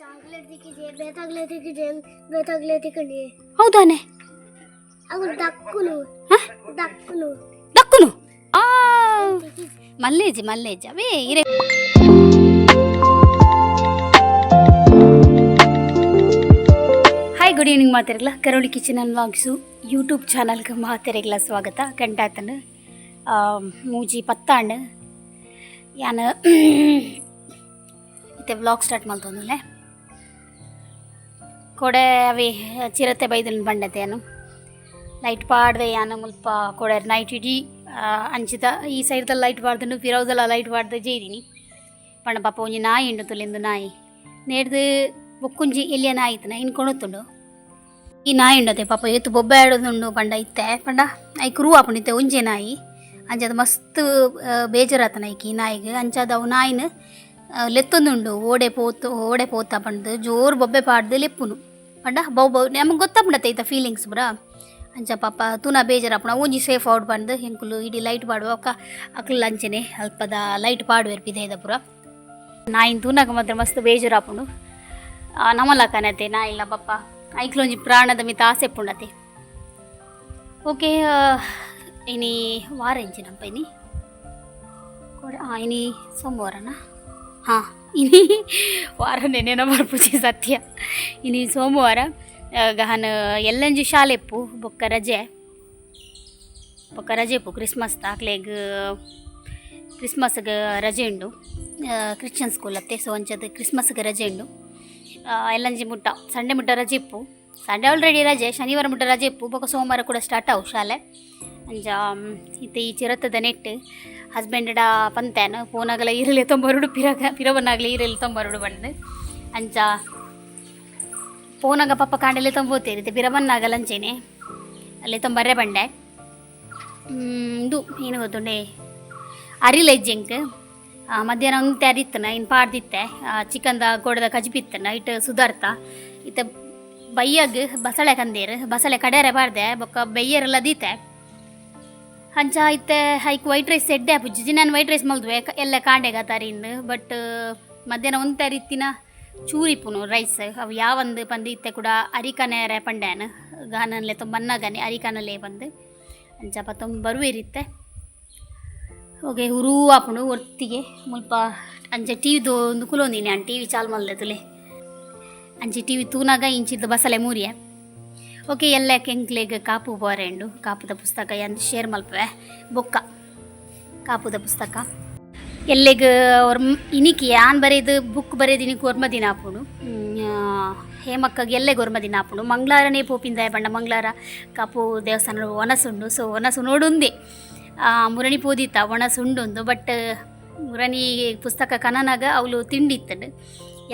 Chocolate ತಿಕ್ಕಿದೆ, ಬೇತಾಗ್ಲೇ ತಿಕ್ಕಿದೆ, ಬೇತಾಗ್ಲೇ ತಿಕ್ಕಂಡಿ. ಹೌದಾನೆ? ಅವು ದಕ್ಕುನು. ಹ? ದಕ್ಕುನು. ದಕ್ಕುನು ಆ ಮಲ್ಲೇಜಿ ಮಲ್ಲೇಜಿ ಅವೇ ಇರೆ. ಹಾಯ್, ಗುಡ್ ಈವ್ನಿಂಗ್ ಮಾತಾರಲ್ಲ. Karoli kitchen and vlogs YouTube ಚಾನಲ್ಗೆ ಮಾತಾರಿಗಳ ಸ್ವಾಗತ. ಗಂಟಾತನು ಮೂಜಿ ಪತ್ತಾಂಡ್ ಯಾನ್ ಇತ್ತೆ ವ್ಲಾಗ್ ಸ್ಟಾರ್ಟ್ ಮಲ್ತೊಂದುಲ್ಲೆ. ಕೊಡೆ ಅವಿ ಚಿರತೆ ಬೈದನ್ ಬಂಡತೆ ಯಾನು ಲೈಟ್ ಪಾಡ್ದೆ. ಯಾನು ಮುಲ್ಪ ಕೊಡೆ ನೈಟ್ ಇಡೀ ಅಂಚಿದ ಈ ಸೈಡ್ದ ಲೈಟ್ ಪಾಡ್ದುಂಡು, ಪಿರವುದಲ ಲೈಟ್ ಪಾಡ್ದು ಜೈದಿನಿ. ಪಂಡ ಪಾಪ ಒಂಜಿ ನಾಯಿ ಉಂಡು ತುಲೆಂದು ನಾಯಿ ನೇಡ್ದು ಬೊಕ್ಕೊಂಜಿ ಎಲ್ಲಿಯ ನಾಯಿ ಇತ್ತು ಇನ್ ಕೊಣುತ್ತುಂಡು. ಈ ನಾಯಿ ಉಂಡತೆ ಪಾಪ ಏತು ಬೊಬ್ಬೆ ಆಡೋದುಂಡು ಪಂಡ ಇತ್ತೆ ಪಂಡ ಐಕ್ ರೂ ಆಪುಂಡು. ಇತ್ತೆ ಒಂಜೆ ನಾಯಿ ಅಂಚಾದ ಮಸ್ತ್ ಬೇಜಾರಾತನ ಐಕ್ ಈ ನಾಯಿಗ್. ಅಂಚಾದ ಅವು ನಾಯಿನ ಲೆತ್ತೊಂದುಂಡು. ಓಡೆ ಪೋತು ಓಡೆ ಪೋತ ಪಂಡ್ದು ಜೋರು ಬೊಬ್ಬೆ ಪಾಡ್ದು ಲೆಪ್ಪುನು. ಪಂಡ ಬೌ ಬೌ ನಮಗೆ ಗೊತ್ತಾಪುಂಡತೆ ಐತ ಫೀಲಿಂಗ್ಸ್ ಪೂರ. ಅಂಚ ಪಾಪ ತೂನ ಬೇಜಾರಾಪುಂಡು. ಅವು ಒಂಜಿ ಸೇಫ್ ಔಟ್ ಪಂಡ್ದು ಎಂಕುಲು ಇಡೀ ಲೈಟ್ ಪಾಡುವ ಅಕ್ಕ ಅಕ್ಲು ಅಂಚನೆ ಅಲ್ಪದ ಲೈಟ್ ಪಾಡುವೆರ್ ಪಿದೈದ ಪೂರ. ನಾಯಿನ್ ತೂನಗ ಮಾತ್ರ ಮಸ್ತ್ ಬೇಜಾರಾಪುಂಡು. ನಮಲಕನತೆ ನಾಯಿಲ ಪಪ್ಪ ಐಕ್ಲೊಂಜಿ ಪ್ರಾಣದ ಮಿತ್ತ ಆಸೆ ಪುಂಡತೆ. ಓಕೆ, ಇನಿ ವಾರ ಎಂಚಿನಪ್ಪ ಇನಿ ಕೊಡ? ಇನಿ ಸೋಮವಾರನಾ? ಹಾಂ, ಇನಿ ವಾರ ನೆನೆನ ಬರ್ಪುಜಿ ಸತ್ಯ. ಇನಿ ಸೋಮವಾರ. ಗಹನ ಎಲ್ಲಂಜಿ ಶಾಲೆಪ್ಪು ಬೊಕ್ಕ ರಜೆ, ಬೊಕ್ಕ ರಜೆ ಇಪ್ಪು. ಕ್ರಿಸ್ಮಸ್ ಅಕ್ಲೆಗ್ ಕ್ರಿಸ್ಮಸ್ಗೆ ರಜೆ ಉಂಡು. ಕ್ರಿಶ್ಚಿಯನ್ ಸ್ಕೂಲ್ ಅತ್ತೆ, ಸೊ ಅಂಚದ ಕ್ರಿಸ್ಮಸ್ಗೆ ರಜೆ ಉಂಡು. ಎಲ್ಲಂಜಿ ಮುಟ್ಟ ಸಂಡೆ ಮುಟ್ಟ ರಜೆ ಇಪ್ಪು. ಸಂಡೆ ಆಲ್ರೆಡಿ ರಜೆ, ಶನಿವಾರ ಮುಟ್ಟ ರಜೆ ಇಪ್ಪು. ಬೊಕ್ಕ ಸೋಮವಾರ ಕೂಡ ಸ್ಟಾರ್ಟ್ ಅವು ಶಾಲೆ. ಅಂಚ ಇತ್ತೆ ಈ ಚಿರತದ ನೆಟ್ ಹಸ್ಬೆಂಡ್ ಪಂತೇನು ಫೋನಾಗಲ ಈರಲೆ ತೊಂಬರುಡು, ಪಿರಗ ಪಿರವನ್ನಾಗಲಿ ಈರೆಲ್ಲ ತೊಂಬರುಡು ಬಂದು. ಅಂಚ ಪೋನಾಗ ಪಪ್ಪ ಕಾಂಡಲೆ ತೊಂಬೋತೇರಿ, ಇತ್ತೆ ಪಿರ ಬನ್ನಾಗಲ ಅಂಚೆನೆ ಅಲ್ಲಿ ತೊಂಬರ್ರೆ ಬಂಡೆ. ಇದು ಏನು ಗೊತ್ತುಂಡೆ, ಅರಿಲ ಇಜ್ಜೆಂಕ್. ಮಧ್ಯಾಹ್ನ ಒಂದು ಅರಿತ್ತನ ಇನ್ನು ಪಾಡ್ದಿತ್ತೆ. ಚಿಕನ್ದ ಗೋಡದ ಕಜಿಪಿತ್ತನ ಇಟ್ಟು ಸುಧಾರ್ತ. ಇತ್ತ ಬಯ್ಯಗ್ ಬಸಳೆ ಕಂದೇರು, ಬಸಳೆ ಕಡೆಯರೆ ಪಾಡ್ದೆ. ಬೊಕ್ಕ ಬಯ್ಯರೆಲ್ಲ ದೀತೆ. ಅಂಚ ಇತ್ತೆ ಹೈಕ್ ವೈಟ್ ರೈಸ್ ಎಡ್ಡೆ ಆಪುಜಿ. ನಾನು ವೈಟ್ ರೈಸ್ ಮಲ್ದುವೆ ಎಲ್ಲ ಕಾಂಡೆಗ ತರಿಂದು. ಬಟ್ ಮಧ್ಯಾಹ್ನ ಒಂದು ತರಿತ್ತಿನ ಚೂರಿಪುನು ರೈಸ್ ಅವು ಯಾವಂದು ಪಂದು. ಇತ್ತೆ ಕೂಡ ಅರಿಕನೇರೆ ಪಂಡ್ಯಾನ ಗಾನನ್ಲೆ ತೊಂಬನ್ನಾಗನೆ ಅರಿಕನಲ್ಲೇ ಬಂದು. ಅಂಚ ಪತ್ತೊಂಬ ಬರುವೇರಿತ್ತೆ. ಓಕೆ, ಹುರು ಆಪುಂಡು ಒತ್ತಿಗೆ ಮುಲ್ಪ. ಅಂಚ ಟಿ ವಿ ಒಂದು ಕುಲೊಂದಿನಿ ನಾನು. ಟಿ ವಿ ಚಾಲು ಮಲ್ದೆ ತುಲೆ. ಅಂಚೆ ಟಿ ವಿ ತೂನಾಗ ಇಂಚಿದ್ದು ಬಸಲೆ ಮೂರಿಯ. ಓಕೆ, ಎಲ್ಲ ಕೆಂಕ್ಲೆಗ್ ಕಾಪು ಬೋರೆಂಡು. ಕಾಪುದ ಪುಸ್ತಕ ಎಂದ್ ಶೇರ್ ಮಲ್ಪವೆ ಬೊಕ್ಕ. ಕಾಪುದ ಪುಸ್ತಕ ಎಲ್ಲೆಗ್ ಇನಿಕಿ ಯಾನ್ ಬರೇದು ಬುಕ್ ಬರೇದು ಇನಿಕ್ ಒರ್ಮ ದಿನ ಆಪುಂಡು. ಹೇಮಕ್ಕಗ್ ಎಲ್ಲೆಗ್ ಒರ್ಮ ದಿನ ಆಪುಂಡು. ಮಂಗಳಾರನೇ ಪೋಪಿಂದ ಪಂಡ ಮಂಗಳಾರ ಕಾಪು ದೇವಸ್ಥಾನ ಒನಸುಂಡು. ಸೊ ಒನಸು ನೋಡುಂದೆ ಮುರಣಿ ಪೋದಿತ್ತ ಒಣಸುಂಡುಂದು. ಬಟ್ ಮುರಣಿ ಪುಸ್ತಕ ಕನನಾಗ ಅವಳು ತಿಂಡಿ ಇತ್ತಂಡು.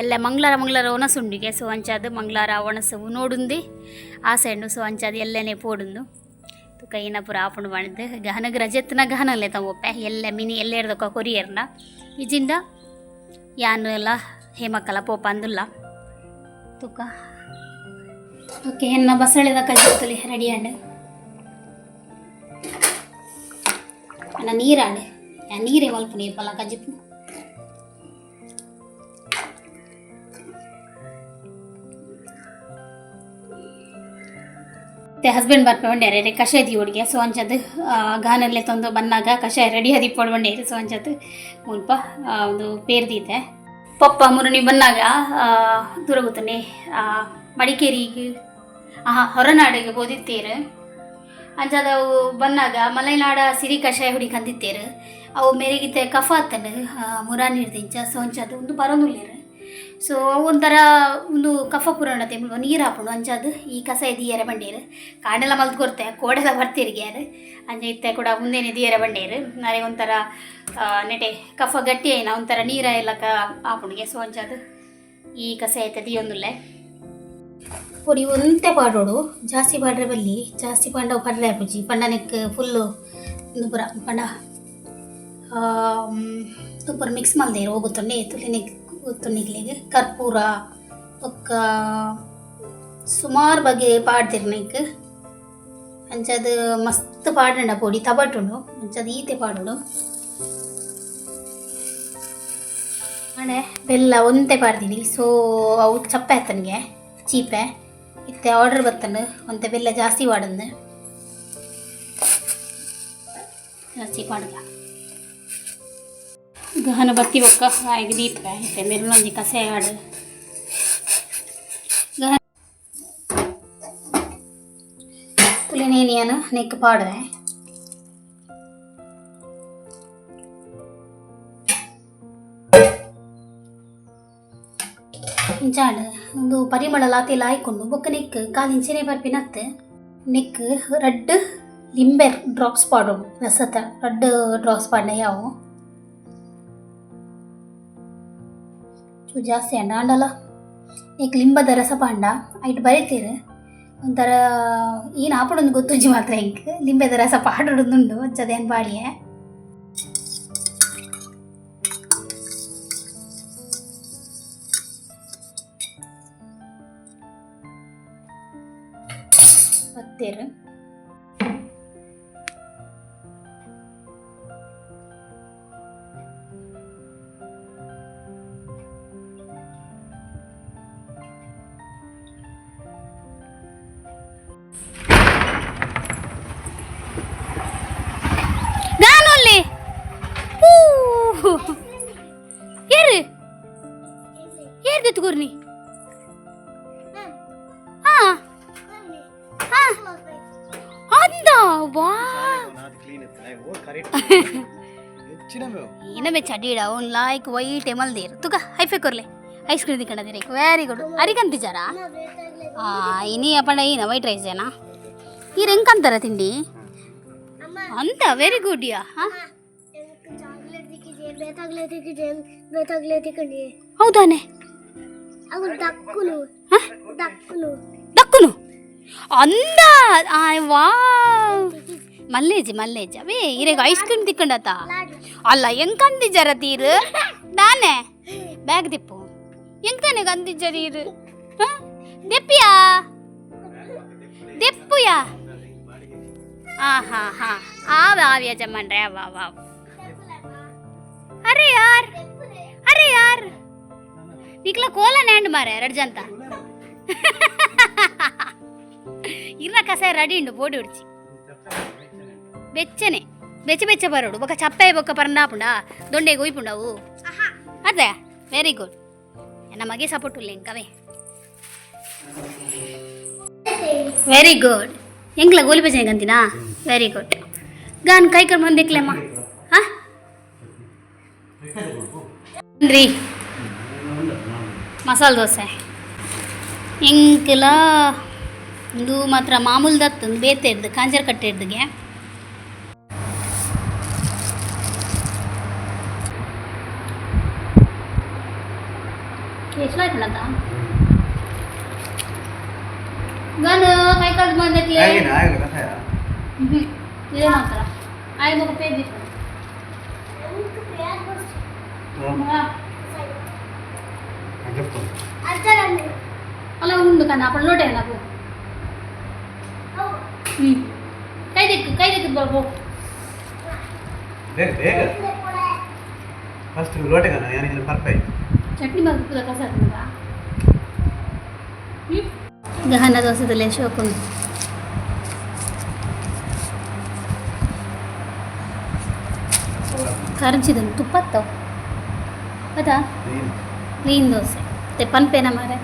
ಎಲ್ಲ ಮಂಗಳಾರ ಮಂಗಳಾರ ಒಣಸುಂಡಿಗೆ. ಸೊ ಅಂಚಾದ ಮಂಗಳಾರ ಒಣಸು ನೋಡುಂದೆ ಆಸೆ ಉಂಡು. ಸೊ ಅಂಚಾದ ಎಲ್ಲನೇ ಪೋಡುಂದು. ತುಕ ಏನ ಪೂರ ಆಪುಂಡು ಪಂಡ್ದು. ಗಹನಗ್ ರಜೆತ್ನ ಗಹನಲ್ಲೇ ತಗೋಪೆ ಎಲ್ಲ ಮಿನಿ ಎಲ್ಲೆರ್ದೊಕ್ಕ ಕೊರಿಯರ್ನ ಇಜಿಂದ ಯಾನು ಎಲ್ಲ ಹೇಮಕ್ಕಲ ಪೋಪ ಅಂದುಲ್ಲ ತುಕ. ಓಕೆ, ಎನ್ನ ಬಸಳೆದ ಕಜ್ಜಿ ರೆಡಿ ಆಂಡ್. ಅಣ್ಣ ನೀರಾಂಡ್ ನೀರೇ ಮಲ್ಪುನಿ ಪಲ ಕಜಿಪು. ಮತ್ತೆ ಹಸ್ಬೆಂಡ್ ಬರ್ಪೆ ಬಂಡ್ಯಾರೆ ಕಷಾಯ the ಹುಡುಗೆ. ಸೊ ಅಂಚದ್ ಗಾನಲ್ಲೇ ತಂದು ಬನ್ನಾಗ ಕಷಾಯ ರೆಡಿ ಆದಿಪ್ಪೊಡು ಬಂಡೇರು. ಸೊ ಅಂಚದ್ ಮುಲ್ಪ ಒಂದು ಪೇರ್ ದೀತೆ. ಪಪ್ಪ ಮುರುಣಿ ಬನ್ನಾಗ ದೂರ ಗೊತ್ತನೆ ಮಡಿಕೇರಿಗೆ ಹೊರನಾಡಿಗೆ ಬೋದಿತ್ತೇರು. ಅಂಚಾದ ಅವು ಬನ್ನಾಗ ಮಲೆನಾಡ ಸಿರಿ ಕಷಾಯ ಹುಡಿ ಕಂದಿತ್ತೇರು. ಅವು ಮೆರೆಗಿತ್ತೆ ಕಫ ಆತನು ಮುರಾನಿ ಇಂಚ. ಸೊ ಅಂಚಾದ ಒಂದು ಬರೋನುಲ್ಲೇರು. ಸೊ ಅವು ಒಂಥರ ಒಂದು ಕಫ ಪುರಾಣತೆ ನೀರು ಹಾಪುಂಡು. ಅಂಚಾದ ಈ ಕಷಾಯ ದಿಯರೆ ಬಂಡೇರು. ಕಾಂಡೆಲ್ಲ ಮಲ್ತ್ ಕೊರ್ತೆ ಕೋಡೆಲ್ಲ ಬರ್ತೀರಿಗೆ ಯಾರು. ಅಂಚ ಇತ್ತೆ ಕೂಡ ಮುಂದೆನೆ ದಿಯರೆ ಬಂಡೇರು. ನಾಳೆ ಒಂಥರ ನೆಟೆ ಕಫ ಗಟ್ಟಿ ಆಯ್ನ ಒಂಥರ ನೀರ ಎಲ್ಲ ಕ ಆಪುಂಡಿಗೆ. ಸೊ ಅಂಚಾದ ಈ ಕಷಾಯ ದಿಯೊಂದುಲ್ಲೆ. ಪೊಡಿ ಒಂತೆ ಪಾಡೋಡು, ಜಾಸ್ತಿ ಪಾಡ್ರೆ ಬಲ್ಲಿ. ಜಾಸ್ತಿ ಪಾಂಡವು ಪಡ್ರೆ ಆಪುಜಿ. ಪಂಡನೆಕ್ ಫುಲ್ಲು ಪೂರ ಪಂಡ ಪೂರ ಮಿಕ್ಸ್ ಮಲ್ದೇರು ಹೋಗುತ್ತೊಂಡೆ ತುಲಿನೆಕ್ ಗೊತ್ತುಂಡಿಗ್ಲಿಗ್. ಕರ್ಪೂರ ಬೊಕ್ಕ ಸುಮಾರು ಬಗೆ ಪಾಡ್ದಿರ್ ನೆಕ್. ಅಂಚಾದ್ ಮಸ್ತ್ ಪಾಡಂಡ ಪೊಡಿ ತಬಟುಂಡು. ಅಂಚಾದ್ ಈತೆ ಪಾಡೋಡು. ಆಂಡೆ ಬೆಲ್ಲ ಒಂತೆ ಪಾಡ್ದಿನಿ. ಸೊ ಅವು ಚಪ್ಪೆ ಆತನಿಗೆ ಚೀಪೆ ಇತ್ತೆ ಆರ್ಡರ್ ಬತ್ತಂಡು ಒಂತೆ ಬೆಲ್ಲ ಜಾಸ್ತಿ ವಾಡಂದು ಜಾಸ್ತಿ ಪಾಡಲ್ಲ. ಗಹನ ಬತ್ತಿ ಬೊಕ್ಕ ಆಯ್ಗೆ ದೀಪ ಇತ್ತೆ ಮೆರುನೊಂಜಿ ಕಸೆ ಆಡು ಗಹನ ತುಲಿನೇನಿಯನು ನೆಕ್ ಪಾಡುವೆ. ಇಂಚಾಂಡ್ ಉಂದು ಪರಿಮಳ ಲಾತಿಲ ಆಯ್ಕೊಂಡು ಬೊಕ್ಕ ನೆಕ್ ಕಾಲು ಇಂಚನೆ ಬರ್ಪಿನತ್ತೆ. ನೆಕ್ ರಡ್ಡ್ ಲಿಂಬೆರ್ ಡ್ರಾಪ್ಸ್ ಪಾಡೋಡು, ರಸತ ರಡ್ಡ್ ಡ್ರಾಪ್ಸ್ ಪಾಡ್ನ ಯಾವು. ಚೂರು ಜಾಸ್ತಿ ಆಂಡ ಆಂಡಲ ನೆಕ್ ಲಿಂಬದ ರಸ ಪಾಂಡ ಐಟ್ ಬರಿತೀರು ಒಂಥರ ಏನು ಆಪಡೊಂದು ಗೊತ್ತುಜ್ಜಿ ಮಾತ್ರ. ಎಂಕ್ ಲಿಂಬೆದ ರಸ ಪಾಡೊಡೊಂದುಂಡು ಅಂಚದೇನು ಪಾಡಿಯೆ. ಪತ್ತೇರು ಗಾನೊಲ್ಲೆ ಊ ಏರು ಏರ್ ದೆತ್ಗುರ್ನಿ. ಹಾ ಹಾ ಅಂದ ವಾ. ಕರೆಕ್ಟ್ ಹೆಚ್ಚಿನ. ಏನಮೆ ಚಡಿಡ ಅವ್ನು ಲಾಯ್ಕ್ ವೈಟ್ ಎಮಲ್ದೇರು ತುಕ ಹೈಫೈ ಕೊರ್ಲೆ. ಐಸ್ ಕ್ರೀಮ್ ತಿಕ್ಕಂಡಿದ್ದೀರಿ. Very good. ಅರಿಕಂತಿಜಾರಾ? ಆ ಇನಿ ಅಪ್ಪಂಡ ಈನ ವೈಟ್ ರೈಸ್ ಏನಾ? ಈರ್ ಹೆಂಗ್ ತಿಂಡಿ ಅಂತ. ವೆರಿ ಗುಡ್ ಯಾ. ಹಾಂ. ಚಾಕ್ಲೇಟ್ ತಿಕ್ಕಿದೆ, ಬೇತಾಗ್ಲೇ ತಿಕ್ಕಿದೆ, ಬೇತಾಗ್ಲೇ ತಿಕ್ಕಂಡಿ. ಹೌದಾನೆ? ಅವು ದಕ್ಕುನು. ಹಾ? ದಕ್ಕುನು. ದಕ್ಕುನು ಅಂದ ಆ ವಾ ಮಲ್ಲೇಜಿ ಮಲ್ಲೇಜಿ ಅವೇ. ಇರೇಗ ಐಸ್ ಕ್ರೀಮ್ ತಿಕ್ಕಂಡತ ಅಲ್ಲ? ಹೆಂಗ್ ಕಂದಿಜಾರ ತೀರು ದಾನೆ? ಬ್ಯಾಗ್ ದಿಪ್ಪು. ಹೆಂಗ್ ತಾನೆ ಕಂದಿಜ್ಜ ತೀರು? ದೆಪ್ಪಿಯಾ ದೆಪ್ಪುಯಾ? ಆ ಹಾ ಹಾ ಆವ ಆವ್ಯ ಜಮ್ಮನ್ರೆ ಅವ ಅವ. ಅರೆ ಯಾರ್, ಅರೆ ಯಾರ್, ನಿಕ್ಲ ಕೋಲ ನ್ಯಾಂಡ್ ಮಾರೆ ಎರಡು ಜಂತ. ಇರ್ನ ಕಸಾಯ ರೆಡಿ ಉಂಡು. ಬೋಡಿ ಉಡ್ಚಿ ಬೆಚ್ಚನೆ ಬೆಚ್ಚ ಬೆಚ್ಚ ಬರೋಡು. ಬೊಕ ಚಪ್ಪೆ ಬೊಕ್ಕ ಪರಂಡಾಪುಂಡ ದೊಂಡೆ ಒಯ್ಪುಂಡವು ಅದೇ. Very good. ನಮಗೆ ಸಪೋರ್ಟ್ ಉಲ್ಲ ಇಂಕವೇ. Very good. ಎಂಗ್ಲ ಗೋಲಿ ಬಜೆ ಅಂತಿನಾ? Very good. ಗಾನ್ ಕೈ ಕರ್ ಬಂದಿಕ್ಲೆಮ್ಮ. ಹಾ ರೀ, ಮಸಾಲೆ ದೋಸೆ ಎಂಕಲ. ಇಂದು ಮಾತ್ರ ಮಾಮೂಲು ದತ್ತು ಬೇತೆ ಇಡ್ದು ಕಾಂಜರ್ ಕಟ್ಟೆ ಇಡ್ದಿಗೆ. ಎಷ್ಟು ಆಯ್ತಲ್ಲ ಗಾನ ಕೈ ಕಳ್ದು ಬಂದಕ್ಲೆ. ಇದೇ ಮಾತ್ರ ಆಯ್ ಮಗ ಪೇಜ್. ಅಲ್ಲ ಉಂಡು ಕಣ್ಣ ಅప్పుడు ಲೋಟೆ నాకు. ಹ್ಞೂ ಕೈ ದಿಕ್ಕು, ಕೈ ದಿಕ್ಕು ಬಾಬು. ಬೇಗ ಬೇಗ, ಫಸ್ಟ್ ಲೋಟೆಗನ ಯಾನಿಗೆ ಪರ್ಫೆಕ್ಟ್. ಚಟ್ನಿ ಮಗ್ಗದ ಕಸ. ಹ್ಞೂ ಗಹನ ದೋಸೆದಲ್ಲಿ ಶೋಕುಂಡು. ಕರಂಚಿದನು ತುಪ್ಪತ್ತವು ಅದಾ. ಪ್ಲೇನ್ ದೋಸೆ ಮತ್ತೆ ಪನ್ಪೇನ ಮಾರೆ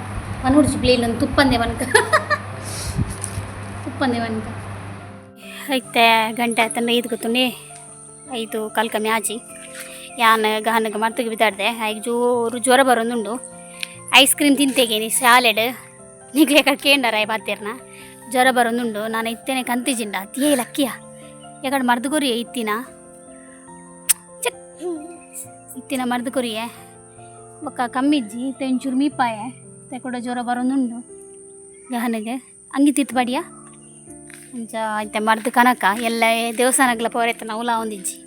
ಪನ್ಹುಡ್ಚಿ. ಪ್ಲೇನ್ ಒಂದು ತುಪ್ಪಂದೆ ವನ್ಕ, ತುಪ್ಪಂದೆ ವನ್ಕ. ಐತೆ ಗಂಟೆ ಆಯ್ತಂದ್ರೆ ಐದು ಗೊತ್ತುಂಡಿ ಐದು ಕಾಲ್ ಕಮ್ಮಿ ಆಜಿ. ಯಾನ್ ಗಹನಗ ಮರ್ತುಗೆ ಬಿದ್ದಾಡ್ದೆ. ಐಕ್ ಜೋರು ಜ್ವರ ಬರೋದುಂಡು. ಐಸ್ ಕ್ರೀಮ್ ತಿಂತೇಗೇನಿ ಸ್ಯಾಲೆಡ್ ನಿಗ್ಲೆ ಕೇಂಡರ ಬಾತೇರ್ನ. ಜ್ವರ ಬರೋದುಂಡು. ನಾನು ಇತ್ತೇನೆ ಕಂತಿಜಿಂಡ ಅತಿಯೇ ಲಕ್ಕಿಯ ಯಾಕಡೆ ಮರ್ದು ಕೊರಿಯೆ ಇತ್ತಿನ ಚೆಕ್ ಇತ್ತಿನ ಮರ್ದು ಕೊರಿಯೆ. ಬೊಕ್ಕ ಕಮ್ಮಿಜ್ಜಿ ಇತ್ತೆ ಒಂಚೂರು ಮೀಪಾಯೆ. ಇತ್ತೆ ಕೂಡ ಜ್ವರ ಬರೋದುಂಡು ಗಹನಿಗೆ. ಅಂಗಿ ತಿತ್ತು ಬಾಡಿಯಾ ಅಂಚ ಇತ್ತೆ ಮರ್ದು ಕನಕ ಎಲ್ಲ ದೇವಸ್ಥಾನಗ್ಲ ಪೋರೆತ್ತ ಉಲಾ ಒಂದಿಜ್ಜಿ.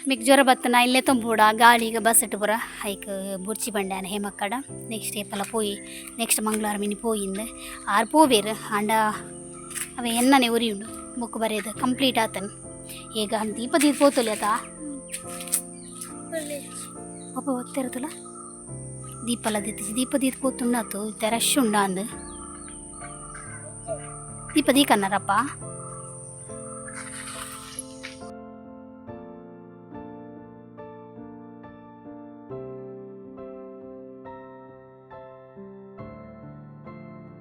ಮಿಕ್ ಜ್ವರ ಬತ್ತನ ಇಲ್ಲೇ ತೊಂಬೂಡ ಗಾಳಿಗೆ ಬಸ್ ಇಟ್ಟು ಪೂರ ಐಕ್ ಬುರ್ಚಿ ಬಂಡ್ಯಾನ ಹೇಮಕ್ಕಡ. ನೆಕ್ಸ್ಟ್ ಏಪಲ ಪೋಯಿ, ನೆಕ್ಸ್ಟ್ ಮಂಗಳವಾರ ಮಿನಿ ಪೋಯಿಂದು ಆರು ಪೋವೇರು. ಆಂಡ ಅವೆ ಎನ್ನನೆ ಉರಿ ಉಂಡು. ಬುಕ್ ಬರೆಯೋದು ಕಂಪ್ಲೀಟ್ ಆತನ್. ಈಗ ದೀಪ ದೀಪ ಪೋತೊಲಿ ಆತ. ಪಾಪ ಒತ್ತಿರತ್ತಲ್ಲ ದೀಪಲ ದೀತಿ ದೀಪ ದೀತ್ ಪೋತುಂಡಾತು ಇತ್ತೆ ರಶ್ ಉಂಡ ಅಂದ್. ದೀಪ ದೀಕನ್ನಾರಪ್ಪ.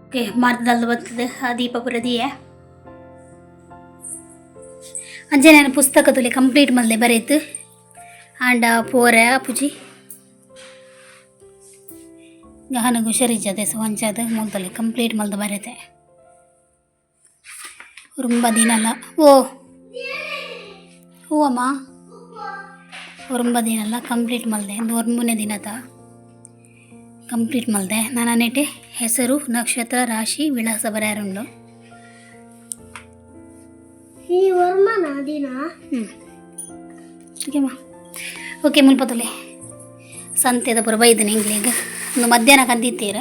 ಓಕೆ, ಮಾರ್ಗದಲ್ಲಿ ಬರ್ತದೆ ಆ ದೀಪ ಪೂರ ದಿಯೆ. ಅಂಚೆ ನಾನು ಪುಸ್ತಕ ತುಲೆ ಕಂಪ್ಲೀಟ್ ಮಲ್ದೆ ಬರೀತು. ಆಂಡ ಪೋರೆ ಪೂಜಿ ಗಹನಗು ಹುಷಾರಿಜ್ಜದೆ. ಸೊ ಅಂಚಾದ ಮೂಲ್ತಲೆ ಕಂಪ್ಲೀಟ್ ಮಲ್ದು ಬರೀತೆ. ரொம்ப ದಿನಲ್ಲ ಓ ಹೂವಮ್ಮ, ரொம்ப ದಿನಲ್ಲ ಕಂಪ್ಲೀಟ್ ಮಲ್ದೆ. ಒಂದು ಒಂಬನೇ ದಿನದ ಕಂಪ್ಲೀಟ್ ಮಲ್ದೆ ನಾನು. ನೆಟೆ ಹೆಸರು, ನಕ್ಷತ್ರ, ರಾಶಿ, ವಿಳಾಸ ಬರೆಯಾರುಂಡು. ಈ ವರ್ಮನ ದಿನ. ಹ್ಞೂ, ಓಕೆಮ್ಮ. ಓಕೆ, ಮುಲ್ಪತಲೆ ಸಂತೆದ ಪೂರ ಬೈದನೆ ಎಂಗ್ಲೆಗ್. ಒಂದು ಮಧ್ಯಾಹ್ನ ಕಂದಿತ್ತೀರ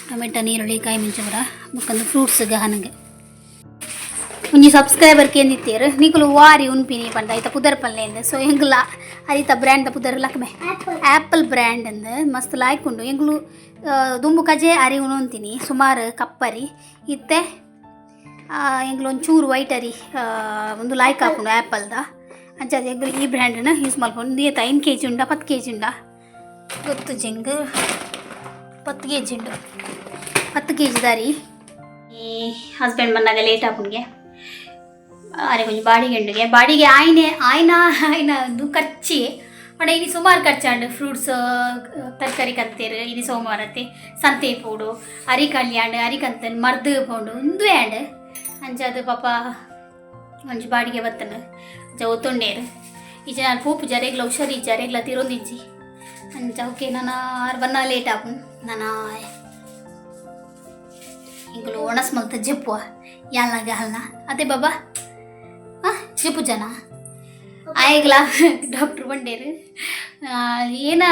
ಟೊಮೆಟೊ, ನೀರುಳ್ಳಿ, ಕಾಯಿ ಮುಂಚೆ ಪೂರ, ಬೊಕ್ಕೊಂದು ಫ್ರೂಟ್ಸ್ ಗಹನಗೆ. ಒಂಜಿ ಸಬ್ಸ್ಕ್ರೈಬರ್ ಕೇಂದಿತ್ತೀರ್, ನಿಕುಲು ವಾರಿ ಉನ್ಪಿನಿ ಪಂಡ ಐತ ಪುದರ್ ಪಲ್ಲೆ ಇಂದ್. ಸೊ ಎಂಕುಲ ಅರಿತ ಬ್ರ್ಯಾಂಡ್ ಪುದರ್ ಲಕ್ಮೆ. ಆಪಲ್. ಆ್ಯಪಲ್ ಬ್ರ್ಯಾಂಡ್ ಅಂದ್ ಮಸ್ತ್ ಲಾಯ್ಕ್ ಉಂಡು. ಎಂಕುಲು ದುಂಬು ಕಜೆ ಅರಿ ಉಣೊಂತೀನಿ, ಸುಮಾರು ಕಪ್ಪರಿ ಇತ್ತೆ. ಎಂಕುಲು ಒಂಚೂರು ವೈಟ್ ಅರಿ ಒಂದು ಲಾಯ್ಕ್ ಆಪುಂಡು ಆ್ಯಪಲ್ದ. ಅಂಚಾದ್ ಎಂಕುಲು ಈ ಬ್ರ್ಯಾಂಡನ್ನ ಯೂಸ್ ಮಲ್ಪುಂಡು. ಏತ 5 ಕೆಜಿ ಉಂಡ, 10 ಕೆಜಿ ಉಂಡ ಗೊತ್ತು ಜೆಂಗ್. 10 ಕೆಜಿ ಉಂಡು, 10 ಕೆಜಿ ದಾರಿ. ಈ ಹಸ್ಬೆಂಡ್ ಬಂದಾಗ ಲೇಟ್ ಆಪುಂಡ್ಗೆ. ಅರೆ ಒಂಜಿ ಬಾಡಿಗೆ ಉಂಡುಗೆ. ಬಾಡಿಗೆ ಆಯ್ನೆ ಆಯ್ನ ಆಯ್ನ ಒಂದು ಖರ್ಚಿ ಪಂಡ ಇನಿ ಸುಮಾರು ಖರ್ಚಾಂಡು. ಫ್ರೂಟ್ಸ್ ತರಕಾರಿ ಕಂತೇರು. ಇನಿ ಸೋಮವಾರತೆ ಸಂತೆ ಪೋಡು, ಅರಿ ಕಲ್ಯಾಂಡ್, ಅರಿ ಕಂತನ್ ಮರ್ದು ಪೋಂಡು, ಉಂದುವೆ ಆಂಡ್. ಅಂಚಾದ್ ಪಾಪ ಒಂಜಿ ಬಾಡಿಗೆ ಬತ್ತನ ಅಂಚ ಒತ್ತೊಂಡೇರು. ಈಚೆ ನಾನು ಪೋಪು ಜರೆಗ್ಲ ಹುಷಾರು ಜರೆಗ್ಲ ತಿರೊಂದಿಜ್ಜಿ ಅಂಚ. ಓಕೆ, ನಾನು ಆರು ಬನ್ನ ಲೇಟ್ ಆಪುಂಡು. ನಾನು ಎಂಕುಲು ಒಣಸ್ ಮಲ್ತ ಜೆಪ್ಪುವ ಯಾಲ್ನ ಗಹಲ್ನ ಅದೇ ಬಾಬಾ. ಹಾಂ, ಜೆಪ್ಪು ಜನ ಆಯಗ್ಲ ಡಾಕ್ಟ್ರ್ ಬಂಡೇರು. ಏನ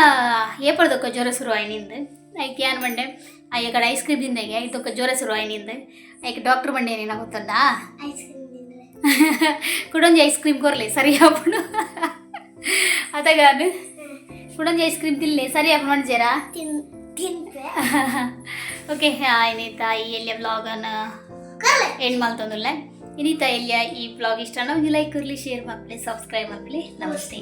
ಏಪಡ್ದೊಕ್ಕ ಜ್ವರ ಶುರು ಆಯ್ನಿಂದು. ಐಕ್ ಏನ್ ಬಂಡೆ, ಆ ಕಡೆ ಐಸ್ ಕ್ರೀಮ್ ತಿಂದಾಗೆ ಐತೊಕ್ಕ ಜ್ವರ ಶುರು ಆಯ್ನಿಂದು. ಐಕ್ ಡಾಕ್ಟ್ರ್ ಬಂಡೆ, ಏನೇನ ಗೊತ್ತುಂಡಾ? ಐಸ್ ಕ್ರೀಮ್ ತಿಂದ್ರೆ. ಕುಡೊಂಜಿ ಐಸ್ ಕ್ರೀಮ್ ಕೊರ್ಲೆ, ಸರಿ ಆಪುಂಡು. ಅತಗಾನು ಕುಡೊಂಜಿ ಐಸ್ ಕ್ರೀಮ್ ತಿನ್ಲೆ, ಸರಿ ಆಪುಂಡು ಮಣ್ಜೇರಾ? ತಿನ್ಪೆ. ಓಕೆ, ಇನ್ನಿತ ಈ ಎಲ್ಲಿಯ ವ್ಲಾಗನ್ನು ಕರ್ಲೆ. ಎಂಡ್ ಮಲ್ತೊಂದುಲ್ಲೆ. ಇನ್ನಿತ ಎಲ್ಲಿಯ ಈ ವ್ಲಾಗ್ ಇಷ್ಟ ಒಂಜಿ ಲೈಕ್ ಕೊರ್ಲಿ, ಶೇರ್ ಮಲ್ಪಲೆ, ಸಬ್ಸ್ಕ್ರೈಬ್ ಮಲ್ಪಲೆ. ನಮಸ್ತೆ.